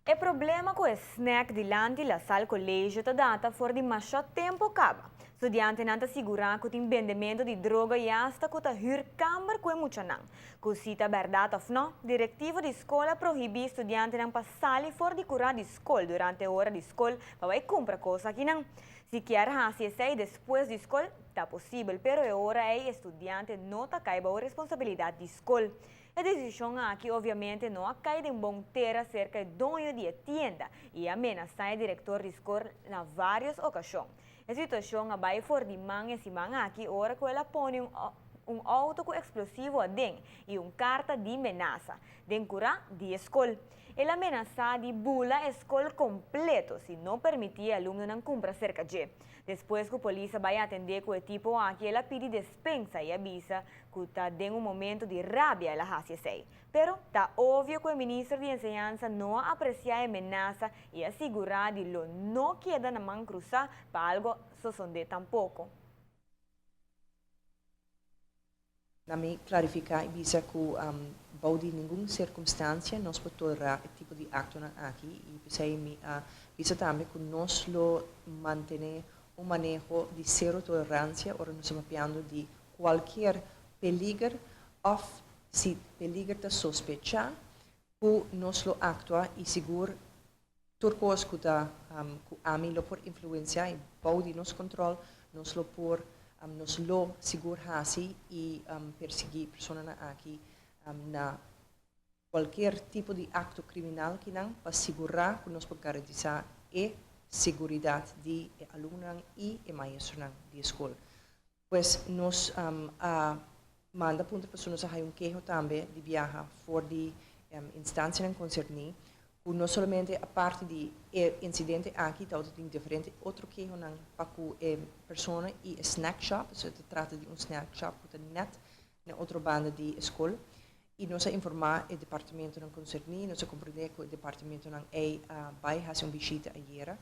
E problema ku e snack dilanti La Salle College ta data for di masha tempu kaba. Studiantenan ta sigurá ku tin bendementu di droga i asta ku ta hür kamber ku e muchanan. Ku si ta bèrdat òf no, direktiva di skol a prohibí studiantenan pa sali for di kurá di skol durante ora di skol pa bai kumpra kos akinan. Si kier hasi esei despues di skol, ta posibel, pero e ora ei e studiante no ta kai bou responsabilidat di skol. E desishon aki obviamente no a kai den bon tera serka e doño di e tienda i a menasá e direktor di skol na vários okashon. E situashon a bai for di man e siman aki ora ku el a pone un outo ku eksplosivo aden i un karta di menasa den kurá di e skol. El a menasá di bula e skol kompleto si no permití e alumnonan kumpra serka dje. Despues ku polis a bai atendé ku e tipo aki el a pidi despensa i a bisa ku ta den un momento di rabia el a hasi esei. Pero ta obvio ku e minister di enseñansa no a apresiá e menasa i a sigurá di lo no keda na man krusá pa algo sosodé tampoko. Na mi klarifiká i bisa ku bou di ningun sirkunstansia nos por tolerá e tipo di aktonan aki i p'esei mi a bisa tambe ku nos lo mantené un maneho di sero toleransia ora nos ta papiando di kualkier peliger òf si peliger ta sospechá ku nos lo aktua i sigur tur kos ku ta ku ami lo por influensiá i bou di nos kontrol nos lo por nos lo sigur hasi i persiguí personanan aki na kualkier tipo di akto kriminal kinan pa sigurá ku nos por garantisá e seguridat di e alumnonan i e maestronan di e skol. Pues nos a manda puntra pasobra nos a haya un keho tambe di biaha for di instansianan konserní ku no solamente aparte di e insidente aki tabata tin diferente otro kehonan pa ku e persona i e snack shop, pasobra ta trata di un snack shop ku ta nèt na otro banda di e skol i nos a informá e departamentonan konserní, nos a komprendé ku e departamentonan ei a bai hasi un bishita ayera.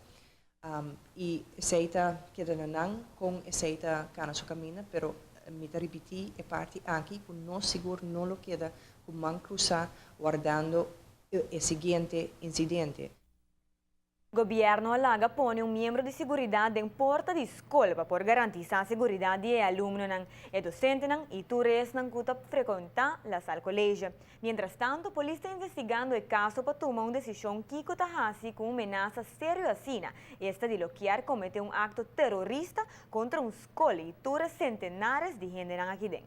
I esei ta keda na nan kon esei ta kana su kaminda, pero mi ta ripití e parti aki ku nos sigur no lo keda ku man krusá wardando e siguiente insidente. Gobièrnu a laga pone un miembro di siguridat den porta di skol pa por garantisá siguridat di e alumnonan, e dosentenan i tur esnan ku ta frekuentá La Salle College. Mientrastanto, polis ta investigando e kaso pa tuma un desishon kiko ta hasi ku un menasa serio asina, esta di lo kier kometé un akto terorista kontra un skol i tur e sentenares di hendenan akiden.